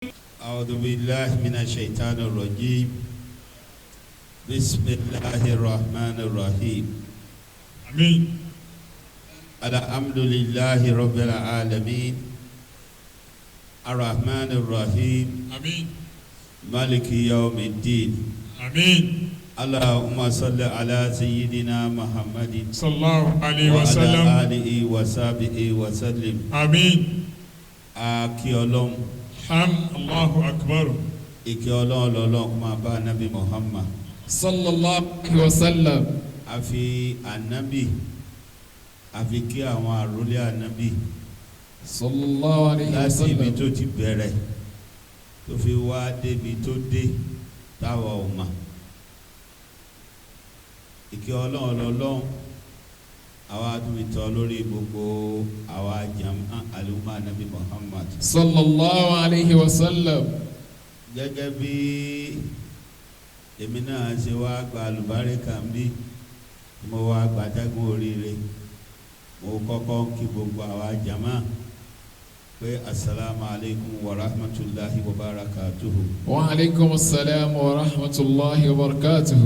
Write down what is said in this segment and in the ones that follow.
أعوذ بالله من الشيطان الرجيم. بسم الله الرحمن الرحيم. آمين. الحمد لله رب العالمين الرحمن الرحيم. آمين. مالك يوم الدين. آمين. اللهم صل على سيدنا محمد صلى الله عليه وعلى وسلم. آله وصحبه وسلم. آمين. A kí Ọlọ́run. حم الله أكبر. Ìkẹ́ Ọlọ́run lọ́lọ́run kó máa bá Anabi Muhammad. صلى الله عليه وسلم. A fi Anabi, a fi kí àwọn àrólé Anabi صلى الله عليه láti ibi وسلم. tó ti bẹ̀rẹ̀ tó fi wá débi tó dé táwa ò mọ̀. Ìkẹ́ Ọlọ́run lọ́lọ́run àwa tún fi tọ́ lórí gbogbo àwa jàmá àlùmọ́ Anabi Muhammad. صلى الله عليه وسلم. Gẹ́gẹ́ bí èmi náà ṣe wá gba àlùbáríkà ń bí, mo wá gbàdágún oríire, mo kọ́kọ́ ń kí gbogbo àwa jàmá pé asalaamu alaykum wa rahmatulahi wa barakatuhu. وعليكم السلام ورحمة الله وبركاته.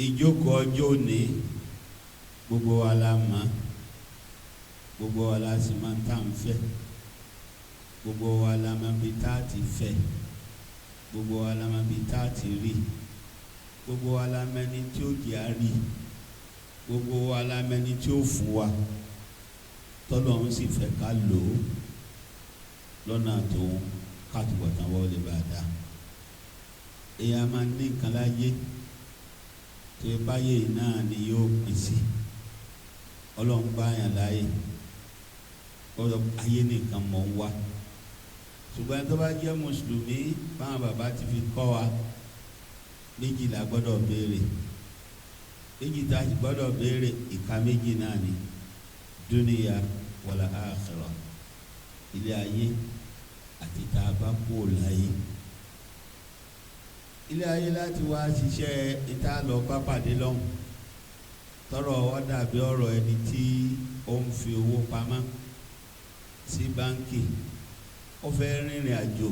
Ìjókòó ọjọ́ òní, gbogbo wa la mọ̀, gbogbo wa la sì máa ń tà ń fẹ́, gbogbo wa la mọ̀ bí tá a ti fẹ́, gbogbo wa la mọ̀ bí tá a ti rí, gbogbo wa la mẹ́ni tí ó jẹ́ àrí, gbogbo wa la mẹ́ni tí ó fún wa, tọ́lọ́run sì fẹ́ ká lò ó lọ́nà tó ká túbọ̀ tán wọ́n lè bá a dá. Èèyàn máa ń ní nǹkan láyé tó yẹ báyé náà ni yóò pín sí. Ọlọ́run gbá yàn láàyè ọlọ́ ayé nìkan mọ̀ ń wá, ṣùgbọ́n tó bá jẹ́ mùsùlùmí, báwọn bàbá ti fi kọ́ wa, méjì la gbọ́dọ̀ béèrè. Méjì tá a sì gbọ́dọ̀ béèrè, ìka méjì náà ni dúníyà wàlà àkhírà, ilé ayé àti tá a bá kú láyé. Ilé ayé láti wá ṣiṣẹ́ ìta lọ bá pàdé lọ́hùn. Tọrọ ọ dàbí ọ̀rọ̀ ẹni tí ó ń fi owó pamọ́ sí báńkì, ó fẹ́ rìnrìn àjò.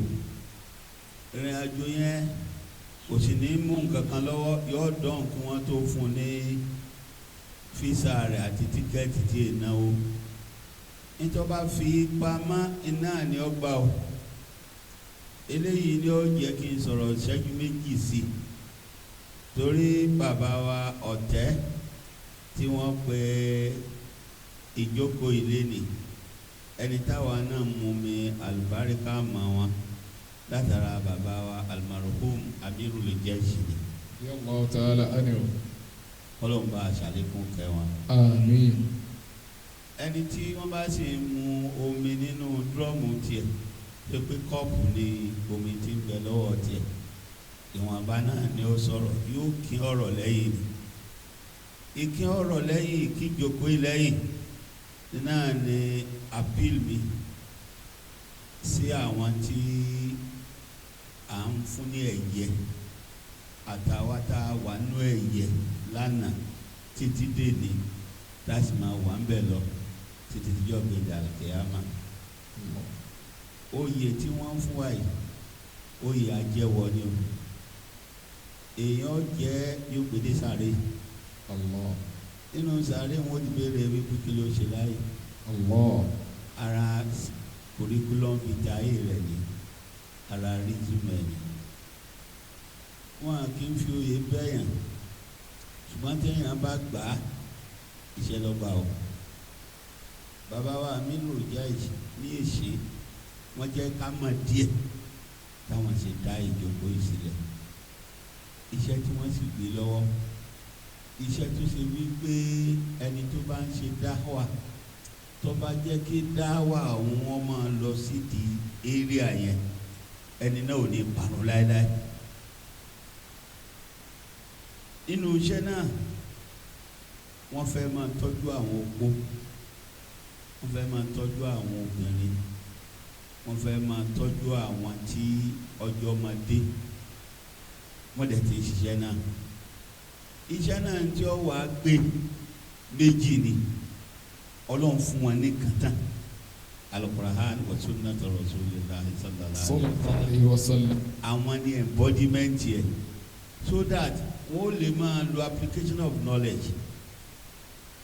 Rìnrìn àjò yẹn, kò sì ní mú nǹkan kan lọ́wọ́, yóò dán kí wọ́n tó fún un ní físà rẹ̀ àti tíkẹ́ẹ̀tì tí ì náwó. Nítorí bá fi pamọ́ iná ni ó gbà ó. Eléyìí ni ó jẹ́ kí n sọ̀rọ̀ ìṣẹ́jú 2 sí i, torí bàbá wa ọ̀tẹ́ tí wọ́n pe ìjókòó ilé ni ẹni táwa náà mú mi àlùbáríkà mọ́ wọn látara bàbá wa almarhum Amirul Jaysh ni. رضي الله تعالى عنه. Kọ́lọ́n bá aṣàlékún kẹ́ wọn. آمين. Ẹni tí wọ́n bá sì ń mu omi nínú drum tiẹ̀, tó pé kọ́ọ̀pù ni omi ti ń bẹ lọ́wọ́ tiẹ̀, ìwọ̀nba náà ni ó sọ̀rọ̀, yóò kín ọ̀rọ̀ lẹ́yìn ni. Ìkín ọ̀rọ̀ lẹ́yìn, ìkíjokòó lẹ́yìn náà ni appeal mi sí àwọn tí à ń fún ní ẹ̀yẹ, àtàwọn tá a wà nú ẹ̀yẹ lánàá títí dèní, tá a sì máa wà ń bẹ̀ lọ títí tíjọ́ gbẹ̀dẹ̀ àlùkìyámà. Oyè tí wọ́n ń fún wa yìí, oyè ajẹ́wọ́ ni o. Èèyàn jẹ́ yóò gbé dé sáré. الله. Nínú sáré, wọn ti béèrè wípé kí ló ṣe láyé. الله. Ara curriculum vitae rẹ̀ ni, ara résumé ni. Wọn kì í fi oyè bẹ́yàn, ṣùgbọ́n téèyàn bá gbà á, iṣẹ́ ló gbà o. Bàbá wa Amirul Jaysh ní èsì, wọ́n jẹ́ ká mọ̀ díẹ̀ táwọn ṣe dá ìjókòó yìí sílẹ̀, iṣẹ́ tí wọ́n sì gbé lọ́wọ́, iṣẹ́ tó ṣe wípé ẹni tó bá ń ṣe dáwà, tó bá jẹ́ kí dáwà òun wọn máa lọ sídìí area yẹn, ẹni náà ò ní parun láéláé. Nínú iṣẹ́ náà, wọ́n fẹ́ máa tọ́jú àwọn opó, wọ́n fẹ́ máa tọ́jú àwọn obìnrin, wọ́n fẹ́ máa tọ́jú àwọn tí ọjọ́ máa dé. Wọ́n dẹ̀ ti ń ṣiṣẹ́ náà. Iṣẹ́ náà tí ó wàá gbé méjì ni Ọlọ́run fún wọn ní kàtà. Al-Qur'an wa sunnat Rasulillah sallallahu Sallallahu alayhi wa sallam. Àwọn ní embodiment yẹ, so that wọ́n lè máa lo application of knowledge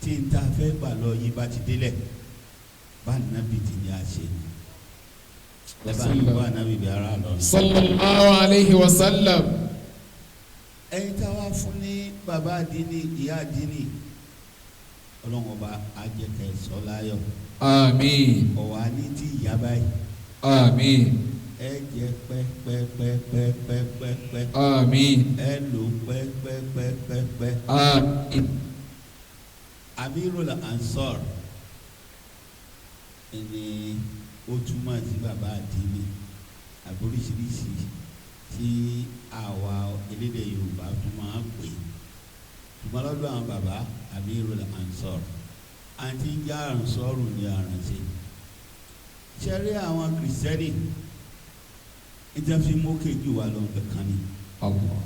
tí n ta fẹ́ gbà lọ yìí bá ti délẹ̀ bá nàbì tí ní a ṣe ẹ bá ń bá nàbì bí ara lọ. Sallallahu alayhi wa sallam. Ẹyin tá a wá fún ní bàbá àdínní, ìyá àdínní, Ọlọ́run Ọba ajẹkẹ sọ láyọ̀. Àmín. Ọ̀wá ní tí ìyá báyìí. Àmín. Ẹ jẹ pẹ́pẹ́pẹ́pẹ́pẹ́pẹ́. Àmín. Ẹ lò pẹ́pẹ́pẹ́pẹ́. Àmín. Amirul Ansar ni ó túmọ̀ sí bàbá àdínní àbóríṣiríṣi tí àwa elédè Yorùbá tún máa ń pè, ṣùgbọ́n lọ́dọ̀ àwọn bàbá, Amirul Ansar àti ń já àrùnsọ́rù ní àrùnṣe ṣẹ́rí àwọn Kìrìsìtẹ́nì níta fi mókè jù wá lọ kankan ni. Allah.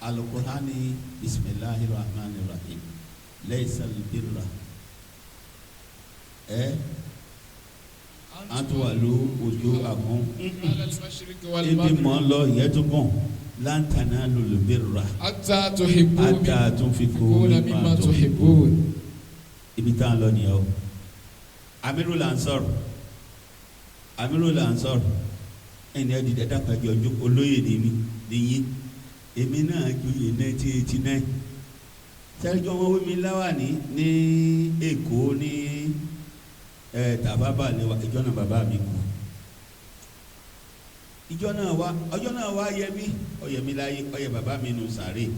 Alukurani, bisimilahi rahman rahim, laysal birra ẹ antuwalu wujuhakum ibi mọ̀ ń lọ ìyẹn tó kàn lan tanalul birra حتى تحبوا hatta tunfiqu تنفقون mimma مما tuhibbun. تحبون. Ibi tá à ń lọ nìyẹn o. Amirul Ansar, Amirul Ansar, ẹni ẹ dìde dàpọ̀ ẹjọ́ ojú olóyè ni mí nìyí. Èmi náà joyè 1989. Sẹ́jọ́ wọn wí mi láwàní ní Èkó ní ẹ tàbábà lẹ́wà. Ìjọ náà bàbá mi kú, ìjọ náà wá, ọjọ́ náà wá yẹ mí, ó yẹ mí láyé, ó yẹ bàbá mi nù sàré,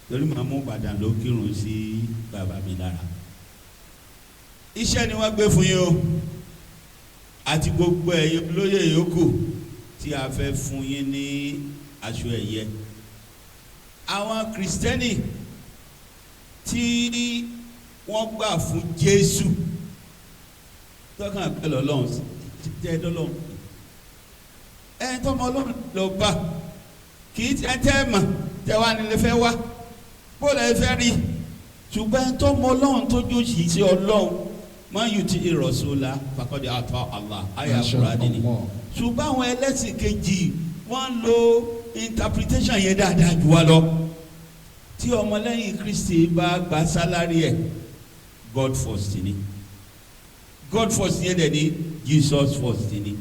torí màmú Ìbàdàn ló kírun sí bàbá mi lára. Iṣẹ́ ni wọ́n gbé fún yín o, àti gbogbo ẹ̀yin olóyè yòókù tí a fẹ́ fún yín ní aṣọ ẹ̀yẹ. Àwọn Kìrìsìtẹ́nì tí wọ́n gbà fún Jésù tọ́kàn pẹ̀lú Ọlọ́run tẹ́ dọ́lọ́run, ẹni tọ́mọ Ọlọ́run lọ bá kì í tẹ́ ẹ mọ̀ tẹ́ wá nílé fẹ́ wá bóòlù ẹ fẹ́ rí, ṣùgbọ́n ẹni tọ́mọ Ọlọ́run tó jó sì sí Ọlọ́run man yuti rasula faqad ata Allah, àyà Masha Kùránì ni. Allah. Ṣùgbọ́n àwọn ẹlẹ́sìn kejì, wọ́n lo interpretation yẹn dáadáa jù wá lọ. Tí ọmọlẹ́yìn Kristi bá gba salary ẹ̀, God first ni. God first yẹn dẹ̀ ni Jesus first ni.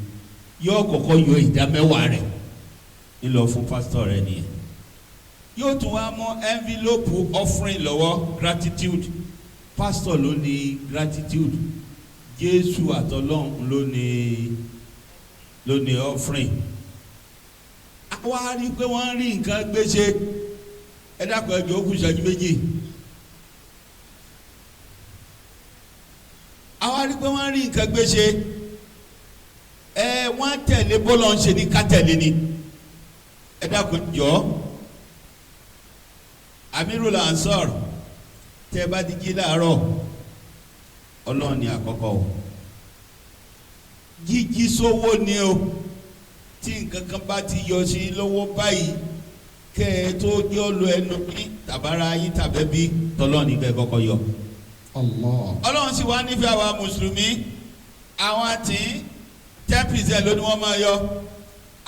Yóò kọ́kọ́ yọ ìdá mẹ́wàá rẹ̀ ńlọ fún pásítọ̀ rẹ̀ nìyẹn. Yóò tún wá mú envelope offering lọ́wọ́, gratitude. Pásítọ̀ ló ní gratitude, Jésù àtọlọ́hun ló ní offering. Àwa rí i pé wọ́n rí nǹkan gbéṣe. Ẹ dákun, ẹ jọ̀ọ́, ó kù ìṣẹ́jú 2. Àwa rí i pé wọ́n rí nǹkan gbéṣe. Ẹ wọ́n tẹ̀lé bọ́lọ̀ ń ṣe ní ká tẹ̀lé ni. Ẹ dákun, jọ̀ọ́, Amirul Ansar, tẹ́ bá ti jí láàárọ̀, Ọlọ́run ni àkọ́kọ́ o. Jíjí sówó ni o. Tí nǹkan kan bá ti yọ sí lọ́wọ́ báyìí, kẹ́ ẹ tó jọ́ lu ẹnu yín tàbára yín tàbẹ́bí, tọ́lọ́run ní kẹ́ ẹ kọ́kọ́ yọ. Allah. Ọlọ́run sì wá nífẹ̀ẹ́ àwa mùsùlùmí. Àwọn tí 10% ló ní wọ́n máa yọ,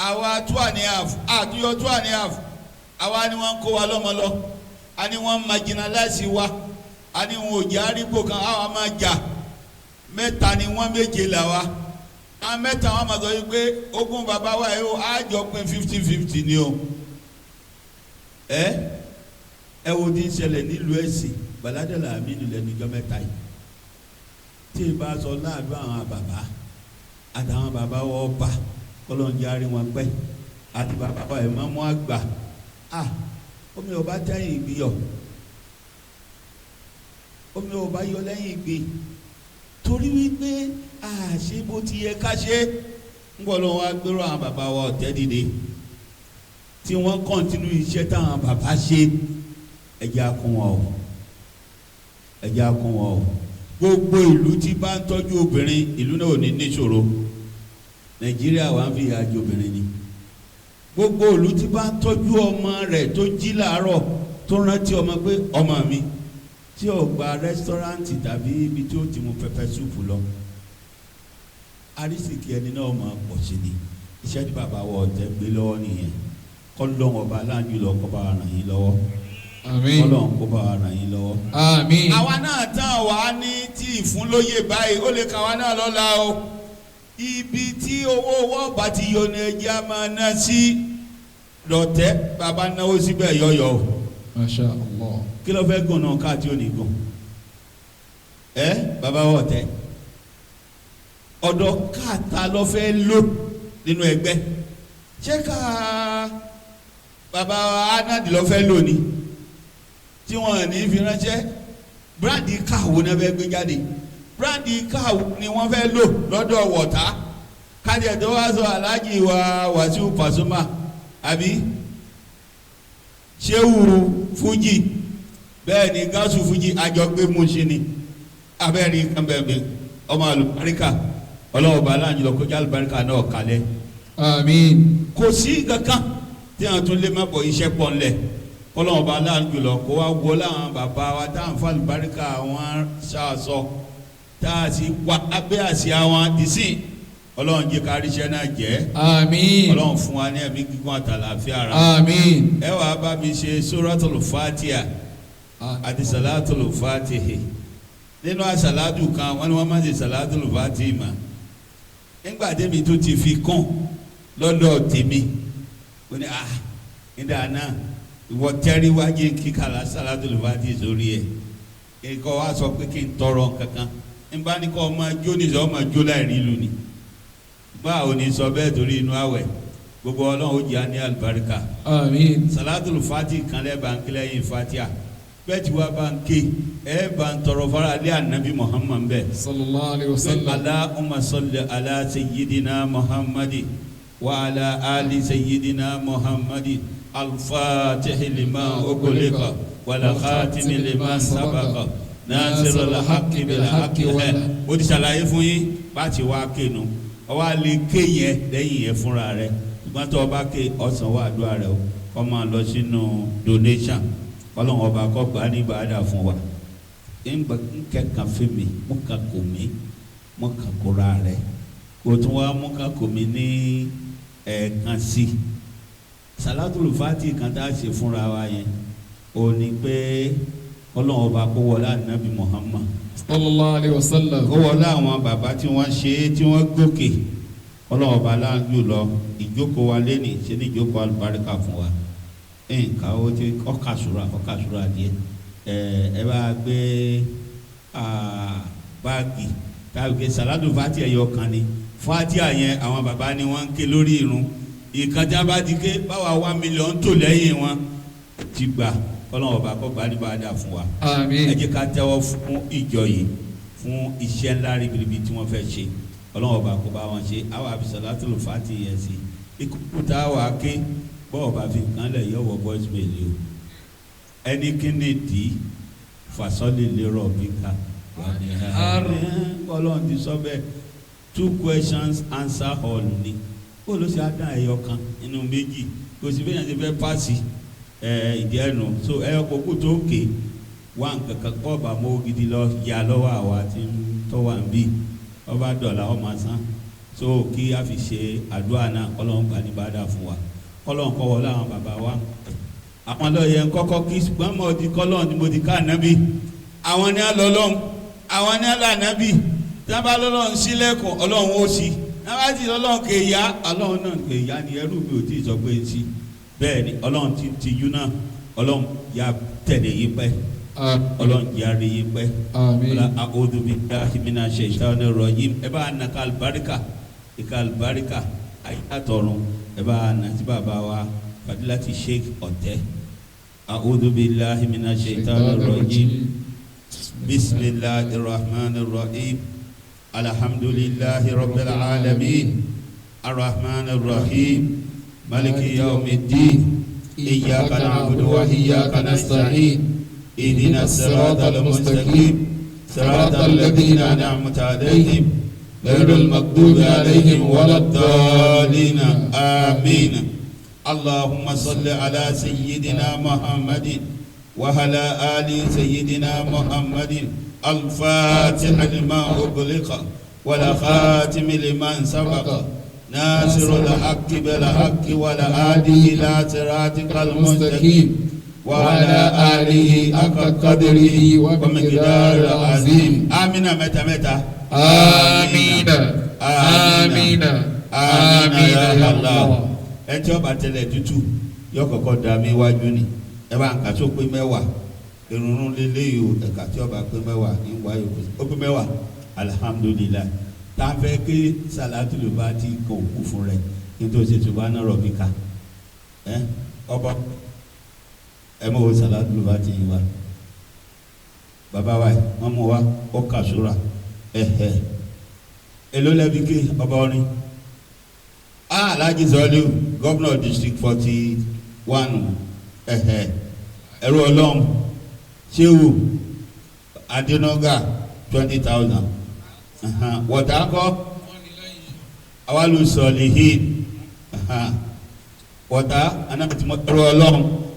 àwa 2.5, àtúnyọ 2.5. Àwa ni wọ́n ń kó wa lọ́mọ lọ, a ní wọ́n marginalize wa, a ní wọn ò jẹ́ àrígbò kan. Àwa máa jà mẹ́ta ni wọ́n, méje là wa. Àwọn mẹ́ta wọn máa sọ yìí pé ogún bàbá wa yìí ó á jọ pín 50-50 ni o. Ẹ wo ti ń ṣẹlẹ̀ nílùú ẹ̀sìn Baladela Aminu lẹ́nu ijọ́ mẹ́ta yìí. Tí ì bá sọ láàdúrà àwọn bàbá àtàwọn bàbá wọ́n bá kọ́lọ́njẹ́ àárín wọn pẹ́ àti bàbá wa ìmáàmù àgbà, ah, omi ọba tẹ́yìn ìgbín yọ, omi ọba yọ lẹ́yìn ìgbín, torí wípé àṣé bó ti yẹ ká ṣe ń bọ̀ lọ́wọ́ agbérò àwọn bàbá wa ọ̀tẹ́ dìde tí wọ́n continue iṣẹ́ táwọn bàbá ṣe. Ẹ̀jẹ̀ akún wọn o, ẹ̀jẹ̀ akún wọn o. Gbogbo ìlú tí bá ń tọ́jú obìnrin, ìlú náà ò ní níṣòro. Nàìjíríà wà ń fi ìyà jẹ obìnrin ni. Gbogbo ìlú tí bá ń tọ́jú ọmọ rẹ̀, tó jí làárọ̀, tó rántí ọmọ pé ọmọ mi, tí ò gba restaurant tàbí ibi tí ó ti mu pepper soup lọ. Arísìkí ẹni náà máa pọ̀ sí ni. Iṣẹ́ tí bàbá wa Ọ̀tẹ̀ gbé lọ́wọ́ nìyẹn. Kọ́lọ́hún ọba aláàjù lọ kó bá ràn yín lọ́wọ́. Àmín. Kọ́lọ́hún kó bá ràn yín lọ́wọ́. Àmín. Àwa náà tán wà á ní tí ìfúnlóye báyìí, ó lè kà wá náà lọ́la o. Ibi tí owó owó bá ti yọ ní ẹjẹ́ á máa ná sí lọ́tẹ̀, bàbá náwó síbẹ̀ yọ̀yọ̀ o. Masha Allah. Kí ló fẹ́ gùn náà káàtì ò ní gùn ẹ? Bàbá wa Ọ̀tẹ̀, ọ̀dọ̀ káàtà ló fẹ́ lò nínú ẹgbẹ́? Ṣé ká bàbá anadi ló fẹ́ lò ní tí wọ́n ní fi ránṣẹ́? Brand káwo náà fẹ́ gbé jáde? Brand káwo ni wọ́n fẹ́ lò lọ́dọ̀ wọ̀tá? Kájẹ tó wá sọ Aláàjì wa Wàsíù Pasuma àbí Ṣéwù Fújì, bẹ́ẹ̀ ni gáàsù Fújì àjọgbé Mùsùlùmí ni abẹ́rẹ́ kan bẹ́ẹ̀ ọmọ àlùbáríkà. Ọlọ́wọ́ bá aláǹjọ lọ kọjá àlùbáríkà náà kalẹ̀. Àmín. Kò sí kankan tí àwọn tún lé má bọ̀, iṣẹ́ pọ̀ ńlẹ̀. Kọ́lọ́wọ́ bá aláǹjọ lọ kó wá wọ láwọn bàbá wa tá à ń fa àlùbáríkà wọn ṣàṣọ tá a sì wá abẹ́ àsíá wọn dì sí. Ọlọ́run jẹ́ ká ríṣẹ́ náà jẹ́. Àmín. Ọlọ́run fún wa ní ẹ̀mí gígùn àtàlàáfíà ara. Àmín. Ẹ wàá bá mi ṣe Suratul Fatiha àti Salatul Fatihi. Nínú àsàlátù kan, wọ́n ní wọ́n máa ń ṣe Salatul Fatihi mà. Nígbà tẹ́mi tó ti fi kún lọ́dọ̀ tèmi, ó ní ah, nígbà náà ìwọ tẹ́rí wájú kíkàlà Salatul Fatihi sórí ẹ̀. Kíkọ́ wa sọ pé kí n tọrọ kankan nígbà ní kọ́ ọmọ jó ní sọ ọmọ jó láì rí lu ni. Báwo ni sọ bẹ́ẹ̀? Torí inú àwẹ̀ gbogbo, Ọlọ́run ó jẹ́ àní àlùbáríkà. Àmín. Salatul Fati kan lẹ́ bá ń kílẹ̀ yín Fatiha bẹ́ẹ̀ tí wàá bá ń ké, ẹ bá ń tọrọ fara lé Anabi Muhammad bẹ́ẹ̀. Sallallahu alayhi wa sallam. Allahumma salli ala sayyidina Muhammadi wa ala ali sayyidina Muhammadi, al-fatihi lima ughliqa wal khatimi lima sabaqa nasirul haqqi bil haqqi. Ẹ o ti ṣàlàyé fún yín bá ti wá kéènù, ọwọ́ àlè ké yẹn lẹ́yìn yẹn fúnra rẹ̀. Ṣùgbọ́n tó o bá ké ọ̀sán wà àdúrà rẹ̀ o, kọ́ máa lọ sínú donation. Ọlọ́run ọba kọ́ gbà ní ìbáradà fún wa. Nkẹ́kàn fún mi, mú ka kò mí, mú ka kóra rẹ̀, kò tún wá mú ka kò mí ní ẹ̀ẹ̀kan sí. Salatul Fati kan tá a ṣe fúnra wa yẹn o ní pé Ọlọ́run ọba kó wọlé Ànábì Muhammad Sallallahu alayhi wa sallam. Kó wọlé àwọn bàbá tí wọ́n ṣe é tí wọ́n gòkè. Ọlọ́run ọba láàánú lọ ìjókòó wa lẹ́nìí ṣe ní ìjókòó alùbáríkà fún wa. Nǹkan ó ti ọkàṣúra ọkàṣúra díẹ̀. Ẹ ẹ bá gbé báàgì tàbí pé Salatu Fati ẹ̀yọ kan ni. Fatia yẹn, àwọn bàbá ni wọ́n ń ké lórí irun ìkànjá bá ti ké báwa 1 million tó lẹ́yìn wọn ti gbà. Kọ́lọ́run ọba kọ́ gbà ní bá a dà fún wa. Ẹ Àmín. Jẹ́ ká tẹ́wọ́ fún ìjọ yìí fún iṣẹ́ ńlá ribiribi tí wọ́n fẹ́ ṣe. Ọlọ́run ọba kó bá wọn ṣe. Àwọn àbí Salatul Fati yẹn sí ikú tá a wà ké bọ́ọ̀ bá fi nǹkan lẹ̀ yọ̀wọ̀ voice mail o. Ẹni kíni dì í fasọ́lì lérò bí ká wà ní Ọlọ́run ti sọ bẹ́ẹ̀. Two questions answer all ni. Kó ló ṣe á dá ẹyọ kan nínú méjì? Kò sí bẹ́ẹ̀ yẹn ti fẹ́ pàṣẹ ẹ ìdí ẹnu so ẹyọ kókó tó ké wá nǹkan kan kọ́ ọba mọ́ gidi lọ yà lọ́wọ́ àwa tí ń tọ́ wà ń bí ọba dọ̀là ọmọ sán so kí a fi ṣe àdúrà náà. Kọ́lọ́n gbà ní bàdà fún wa. Kọ́lọ́n kọ́ wọlé àwọn bàbá wa, àwọn lọ́yẹ̀ ńkọ́kọ́ kí. Ṣùgbọ́n mo ti kọ́lọ́n ni mo ti ká ànábì. Àwọn ní alọ́lọ́hún, àwọn ní alànábì. Tí wọ́n bá lọ́lọ́run sílẹ̀kùn, Ọlọ́run ó sí. Tí wọ́n bá ti lọ́lọ́run kè ya, Ọlọ́run náà kè ya ni. Ẹrú mi ò tí ì sọ pé ń sí bẹ́ẹ̀ ni. Ọlọ́run ti tijú náà. Ọlọ́run ya tẹ̀lé yín pẹ́. Ọlọ́run ya rí yín pẹ́. Àmín. Wala a'udhu billahi minash shaitani rajim. Ẹ bá nà ká alibarika ìka alibarika ayé àtọ̀run. Ẹ bá nà sí bàbá wa Fadilati Sheikh Ọ̀tẹ́. A'udhu billahi minash shaitani rajim. Bismillahir rahmanir rahim. Alhamdulillahi rabbil alamin, arrahmanir rahim, maliki yawmiddin. Iyyaka na'budu wa iyyaka nasta'in. Ihdina as-siratal mustaqim. صراط الذين أنعمت عليهم غير المغضوب عليهم ولا الضالين. آمين. اللهم صل على سيدنا محمد وعلى آل سيدنا محمد، الفاتح لما أغلق. wal khatimi liman sabaqa nasirul haqqi bil haqqi wal hadi ila siratikal mustaqim wa ala alihi haqqa qadrihi wa miqdaril azim. Amina mẹ́ta mẹ́ta. Amina. Amina. Amina ya Amina ya Allah. Allah. Ẹ tí ó bá tẹlẹ tútù yọ kọ́kọ́ da mi wájú ni ẹ bá ń kà tó pé mẹ́wàá irunrun lélẹ́yìí o ẹ̀ka tí ó bá pé mẹ́wàá ní wáyé o pé mẹ́wàá alihamudulilayi tá a fẹ́ ké salatu lè bá ti kàn òkú fún rẹ nítorí ṣe tó bá náà rọ̀ bí ká ẹ ọba ẹ mọ̀ wo salatu lè bá ti yí wa bàbá wa yìí wọ́n mú wa ó kà sóra ẹ̀hẹ̀ èló lẹ́bi ké ọba orin Alhaji Sọlíù gómìnà district 41 ẹ̀hẹ̀ ẹ̀rú ọlọ́run Ṣéwù Adénọ́gà 20,000 wọ̀tá kọ́ awalu sọ̀lìhìn wọ̀tá anábìtìmọ̀ ẹ̀rú ọlọ́run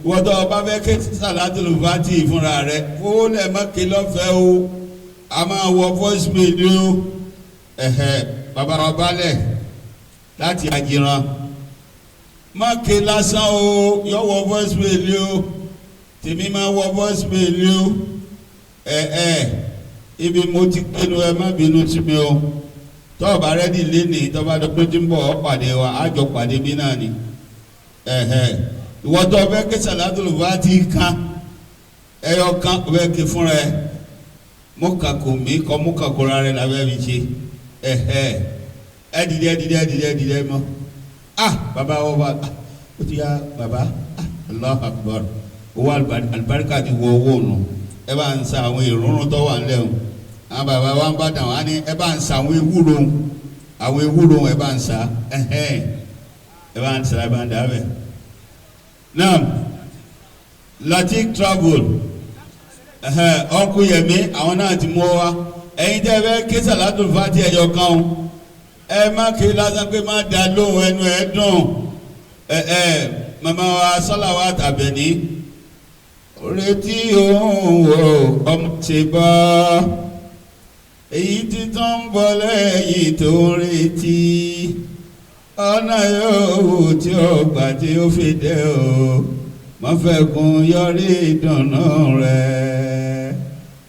wọ́tọ̀ ọba fẹ́ ké sàlátùlù fàtì fúnra rẹ̀ fowó lẹ̀ mọ́ ké lọ́fẹ̀ẹ́ o a máa wọ voice mail o ẹ̀hẹ̀ bàbá wa balẹ̀ láti àjìrán má ké lásán o yọ wọ voice mail o tèmi máa wọ voice mail o ẹ ẹ ibi mo ti pinnu ẹ má bínú sí mi o tọ́ọ̀bà rẹ́dì lénìí tọ́ba dọ́gbọ́n tí ń bọ̀ ọ́ pàdé wa àjọ pàdé bí náà ni ẹ̀hẹ̀ ìwọ́tọ̀ ọbẹ̀ ké sàlátùlù fàtì kan ẹyọ kan ọbẹ̀ ké fúnra ẹ mú kàkó mi kọ́ mú kàkó ra rẹ làbẹ́ mi ṣe ẹ̀hẹ̀ ẹ dìde ẹ dìde ẹ dìde ẹ dìde mọ́ ah baba wọ́n bá ah ó ti yá baba ah Allahu Akbar owó alibarika ti wọ owó nù ẹ bá ń sa àwọn ìrúnrún tó wà nílẹ̀ o àwọn baba wa ń bá dàn wá ní ẹ bá ń sa àwọn ewúro àwọn ewúro ẹ bá ń sa ẹhẹn ẹ bá ń sa ẹ bá ń dà bẹ. Naam Latik travel ẹhẹn ọkù Yẹmi àwọn náà ti mú wa ẹ̀yin tẹ́ ẹ fẹ́ ké sàlátù fati ẹ̀yọ kan o ẹ má ké lásán pé má da lóhùn ẹnu ẹ dùn ẹ ẹ màmá wa sọlá wa tàbẹ̀ní retí òun wò ọmọ ṣe bá èyí tí tó ń bọ̀ lẹ́yìn tó ń retí ọ̀nà yóò wò tí ó gbà tí ó fi dé o má fẹ́ kún yọrí ìdùnnú rẹ̀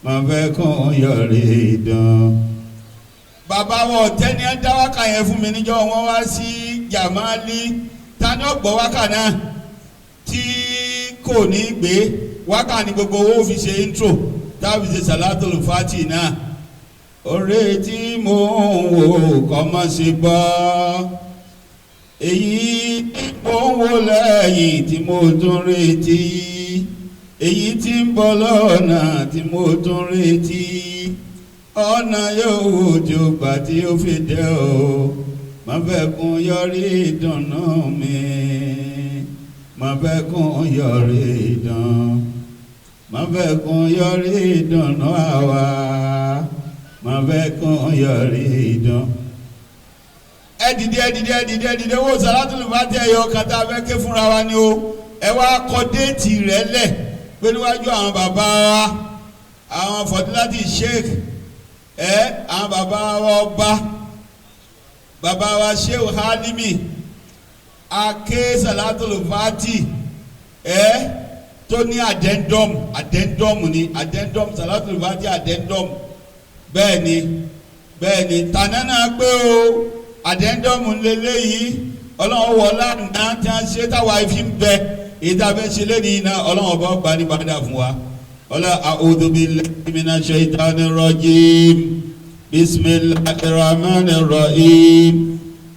má fẹ́ kún yọrí ìdùnnú. Bàbá wa ọ̀tẹ́ ni ẹ dá wákà yẹn fún mi níjọ́ wọn wá sí Jamali ta ni ó gbọ́ wákà náà tí kò ní gbé wákà ní gbogbo owó fi ṣe intro tábí ṣe sàlátùlù fati náà oore tí mò ń wò kọ́ mọ́ sí bọ́ èyí tí mò ń wò lẹ́yìn tí mo tún retí èyí tí ń bọ̀ lọ́nà tí mo tún retí ọ̀nà yóò wò tí ó gbà tí ó fi dé o má fẹ́ kún yọrí ìdùnnú mi má fẹ́ kún yọrí ìdùnnú má fẹ́ kún yọrí ìdùnnú àwa má fẹ́ kún yọrí ìdùnnú. Ẹ dìde ẹ dìde ẹ dìde ẹ dìde wo sàlátùlù fàtí ẹyọ kàtà fẹ́ ké fúnra wa ni o ẹ wá kọ déètì rẹ lẹ̀ pé níwájú àwọn bàbá wa àwọn fọdúláti sheikh ẹ àwọn bàbá wa ọba bàbá wa Sheikh Halimi ake sàlátùlù fàtí ẹ tó ní addendum addendum ni addendum sàlátùlù fàtí addendum bẹ́ẹ̀ ni bẹ́ẹ̀ ni tànánà pé o addendum lélẹ́yìí ọlọ́run wọlá náà tí a ṣe táwa fi ń bẹ èyí tá a fẹ́ ṣe lẹ́nìí náà ọlọ́run ọba ọgbà ní bàdà fún wa ọlọ́ a'udhu billahi minash shaitanir rajim bismillahir rahmanir rahim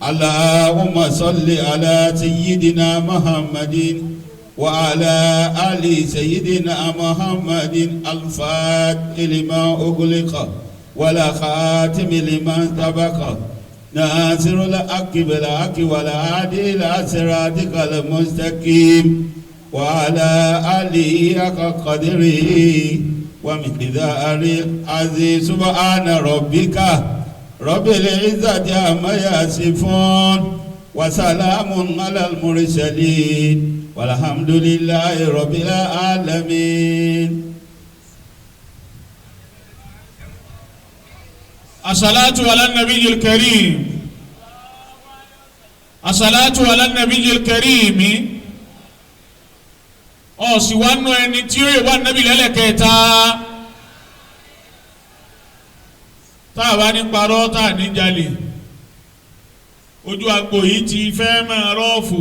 allahumma salli ala sayyidina muhammadin wa ala ali sayyidina muhammadin al-fatihi lima ughliqa wala khatimi lima sabaqa ناصر الحق بالحق والهادي إلى صراطك المستقيم وعلى آله حق قدره ومقداره العظيم سبحان ربك رب العزة عما يصفون وسلام على المرسلين والحمد لله رب العالمين. Asalatu ala nabiyil karim. Asalatu ala nabiyil karim. Ọ̀sìwánú ẹni tí ó yẹ wá nábì lẹ́lẹ́kẹta. Tá a bá ní parọ́ tá a ní jalè. Ojú agbo yìí ti fẹ́ máa rọ́ọ̀fù.